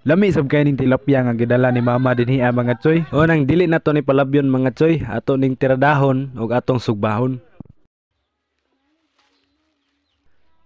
Lami sab kay ning tilapia nga gidala ni mama dinhi ah, mga choy. O nang dili na to ni palabyon, mga choy, ato ning tiradahon ug atong sugbahon.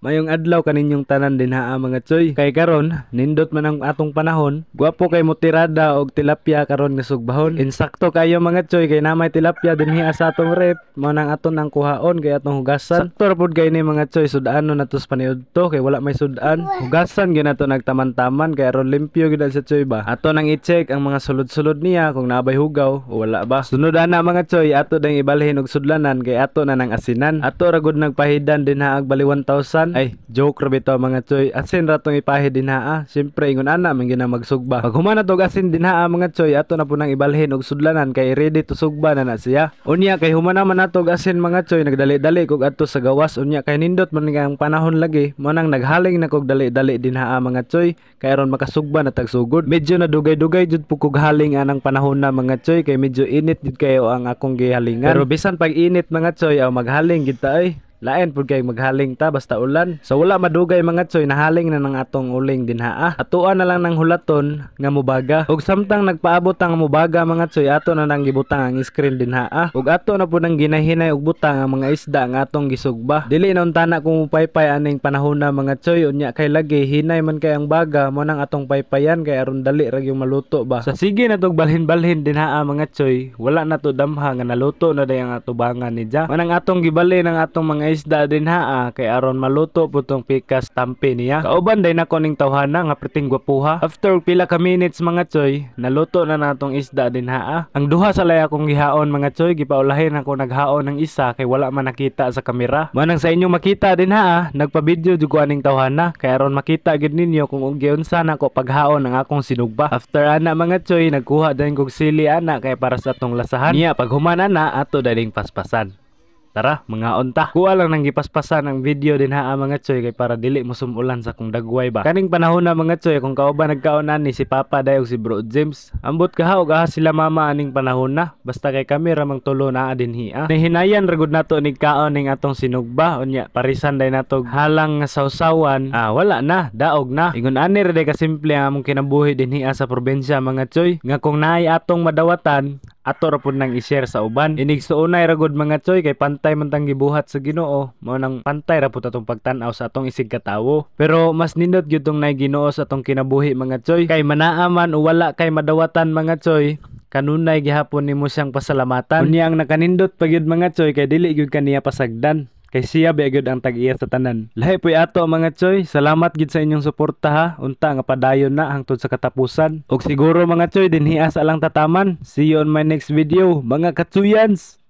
Mayong adlaw kaninyong tanan dinha, mga choy. Kay karon nindot man ang atong panahon. Gwapo kay mo tirada og tilapia karon nga sugbahon. Insakto kayo, mga choy, kay namay tilapia dinhi sa atong rep. Mao nang aton ang kuhaon kay atong hugasan. Sakto ra pud kay ni, mga choy, sud-anon nato sa paniudto kay wala may sud-an. Hugasan gyud nato nagtaman-taman kay aron limpyo gyud sa choy ba. Ato nang i-check ang mga sulod-sulod niya kung nabay hugaw o wala ba. Sunod ana, mga choy, ato dang ibalhin og sudlanan kay ato na nang asinan. Ato ra gud nagpahidan dinha ag bali 1,000. Ay, joke ra bitaw, mga choy. Asin ra tong ipahid dinha ah. Siyempre ingon ana man gina magsugba. Pag human na tog asin dinha ah, mga choy, ato na po nang ibalhin og sudlanan kay ready to sugba na na siya. Unya kay human naman nato og asin, mga choy, nagdali-dali kog adto sa gawas. Unya kay nindot man ang panahon lagi, mo nang naghaling na kog dali-dali dinha ah, mga choy, kay aron makasugba na tag sugod. Medyo na dugay-dugay jud po kog haling anang panahon na, mga choy, kay medyo init jud kayo ang akong gihalingan. Pero bisan pag init, mga choy, aw maghaling gid ta ay. Lain pud kay maghaling ta basta ulan. So wala madugay, mga choy, nahaling na ng atong uling dinha ah. Atoa na lang ng hulaton nga mubaga. Ug samtang nagpaabot ang mubaga, mga choy, ato na nang gibutang ang screen dinha ah. Ug ato na pud nang ginahinay og butang ang mga isda nga atong gisugba. Dili na untana kung mupaypay aning panahon na, mga choy, unya kay lagi hinay man kay ang baga, mo nang atong paypayan kay aron dali ra gyud maluto ba. Sa sige na tog balhin-balhin dinha ah, mga choy, wala na to damha nga naluto na day ang atubangan ni Ja. Manang atong gibalhin ang atong mga isda dinha ah, kay aron maluto po tong pikas tampi niya. Kauban day nako ning tawhana nga perting gwapuha. After pila ka minutes, mga choy, naluto na natong isda dinha ah. Ang duha sa lay akong gihaon, mga choy, gipaulahin ako naghaon ng isa kay wala man nakita sa kamera. Manang sa inyong makita dinha ah, nagpa-video jud ko aning tawhana kay aron makita gid ninyo kung giunsa nako paghaon ang akong sinugba. After ana, mga choy, nagkuha din kog sili ana kay para sa atong lasahan. Niya pag human ana, ato daling paspasan. Tara, mga unta. Kuha lang nang gipaspasan ang video din ha, mga choy, kay para dili mo sumulan sa kung dagway ba. Kaning panahon na, mga choy, kung kauban nagkaon ani si Papa day ug si Bro James. Ambot kaha og aha sila mama aning panahon na. Basta kay kami ra mang tulo naa dinhi ah. Nihinayan ra gud nato nig kaon ning atong sinugba, unya parisan day nato halang nga sawsawan. Ah, wala na, daog na. Ingon ani ra day kasimple ang among kinabuhi dinhi ah sa probinsya, mga choy. Nga kung naay atong madawatan, ato ra pud nang i-share sa uban. Inigsuonay ra gud, mga choy, kay pantay man tang gibuhat sa Ginoo, mao nang pantay ra pud atong pagtan-aw sa atong isig katawo. Pero mas nindot gyud tong nay Ginoo sa atong kinabuhi, mga choy. Kay manaa man o wala kay madawatan, mga choy, kanunay gihapon nimo siyang pasalamatan. Unya ang nakanindot pa gyud, mga choy, kay dili gyud kaniya pasagdan. Kay siya ba gyud ang tag-iya sa tanan. Lahi po'y ato, mga choy. Salamat gyud sa inyong suporta ha. Unta nga padayon na hangtod sa katapusan. Og siguro, mga choy, dinhi sa lang tataman. See you on my next video, mga katsuyans.